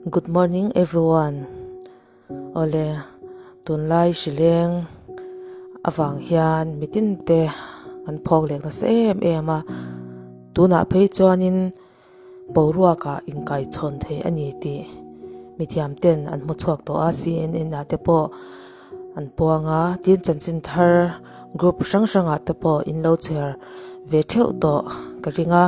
Good morning everyone. Awle tunlai hrileng avang hian mitin te an phawk leh nasa em em a, tunah phei chuanin boruakah inkaichhawn thei a ni tih mithiam ten an hmu chhuak tawh a, CNN ah te pawh an puang a, tin chanchin thar group hrang hrangah te pawh in lo chhiar ve theuh tawh ka ring a.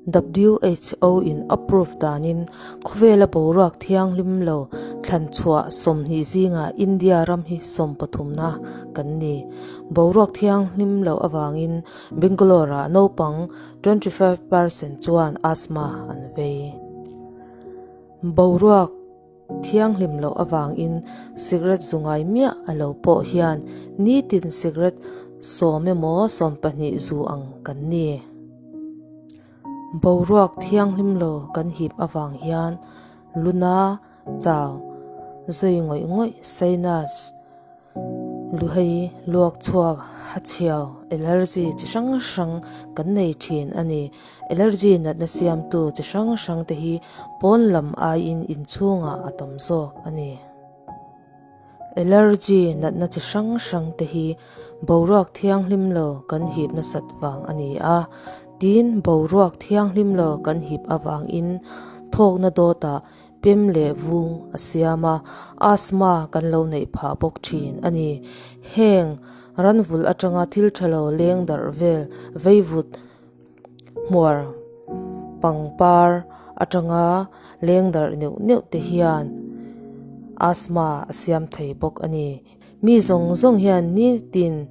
WHO in a proof danin khawvela boruak thianghlim lo thlan chhuah 20 zingah India ram hi sawmpathumna kan ni. Boruak thianghlim loh avangin Bangalore-ah naupang 25 percent chuan asthma an vei. Boruak thianghlim loh avangin cigarette zu ngai miah a lo pawh hian nitin cigarette sawm emaw 12 zu ang kan ni. Boruak thianghlim lo kan hip avang hian luna chau zui ngawih ngawih sinus, luhei, luak chhuak, hachhiau, allergy chi hrang hrang kan nei thin a ni. Allergy natna siamtu chi hrang hrang te hi pawn lam aiin inchhungah a tam zawk a ni. Allergy natna chi hrang hrang te hi boruak thianghlim lo kan hip nasat vang a ni a, tin boruak thianghlim lo kan hip avangin thawkna dawtah pem leh vung a siam a, asthma kan lo neih phah bawk thin a ni. Heng ranvul atanga thil tha lo leng darh vel veivut hmuar pangpar atanga leng darh neuh neuh te hian asthma a siam thei bawk a ni. Mi zawng zawng hian nitin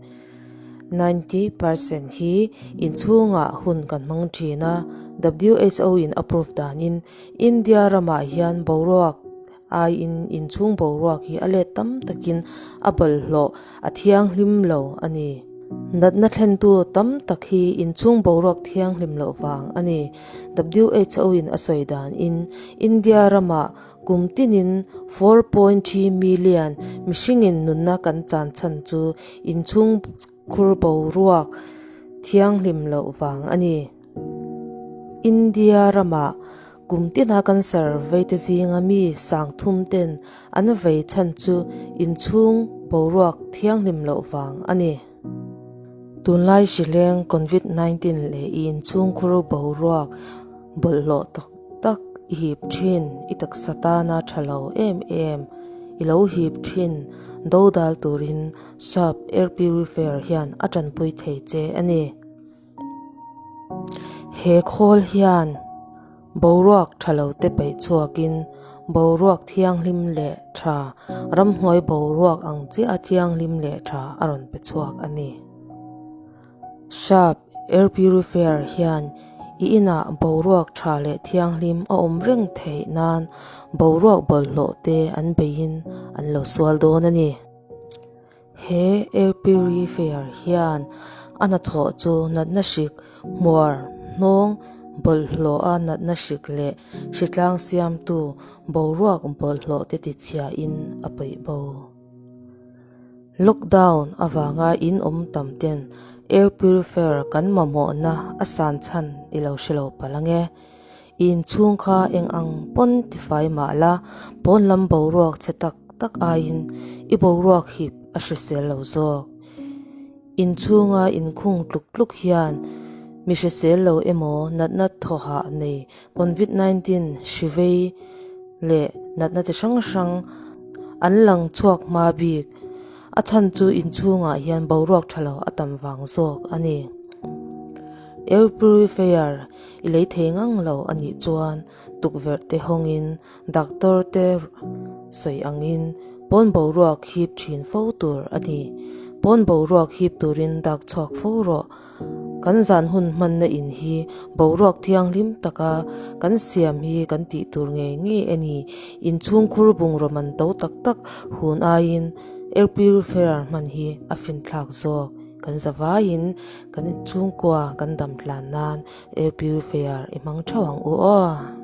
90% hi inchhungah hun kan hmang thin a, WHO in a proof danin India ramah hian boruak aiin inchhung boruak hi a let tam takin a bawlhhlawh a thianghlim lo a ni. Natna thlentu tam tak hi inchhung boruak thianghlim loh vang a ni. WHO in a sawi danin India ramah Kum tinin 4.3 million mihringin nunna kan chan chhan chu inchhung khur boruak thianghlim loh vang a ni. India ramah kum tina cancer veite zinga mi sangthum ten an vei chhan chu inchhung boruak thianghlim loh vang a ni. Tunlai hrileng Covid 19 leh inchhung khur boruak bawlhhlawh tak tak i hip thin, i taksa tana tha lo em em i lo hip thin dodal turin Sharp air purifier hian a tanpui thei che a ni. He khawl hian boruak tha lo te peih chhuakin boruak thianghlim leh tha, ramhnuai boruak ang chiah a thianghlim leh tha a rawn pe chhuak a ni. Sharp air purifier hian i inah boruak tha leh thianghlim a awm reng theih nan boruak bawlhhlawh te an beihin an lo sual dawn a ni. He air purifier hian a hnathawh chu natna hrik hmuar hnawng bawlhhlawh a natna hrik leh hritlang siamtu boruak bawlhhlawh te tichhiahin a peih bo. Lockdown avanga in awm tam ten air purifier kan mamawhna a san chhan i lo hre lo palh ange. I inchhung kha eng ang pawn tifai mah la, pawn lam boruak chhe tak tak aiin i boruak hip a hrisel lo zawk. Inchhunga inkhung tluk tluk hian mi hrisel lo emaw natna thawhah nei Covid 19 hri vei leh natna chi hrang hrang an lang chhuak hma bik. A chhan chu inchhungah hian boruak tha lo a tam vang zawk a ni. Air purifier i lei thei ngang lo a nih chuan tukverh te hawngin doctor te sawi angin pawn boruak hip thin fo tur a ni. Pawn boruak hip turin dak chhuak fo rawh. Kan zan hun hmanna in hi boruak thianghlim taka kan siam hi kan tih tur ngei ngei a ni. Inchhungkhur bungraw man to tak tak hun aiin air purifier hman hi a finthlak zawk. Kan zavaiin kan chhungkua kan dam tlan nan air purifier i hmang theuh ang u aw.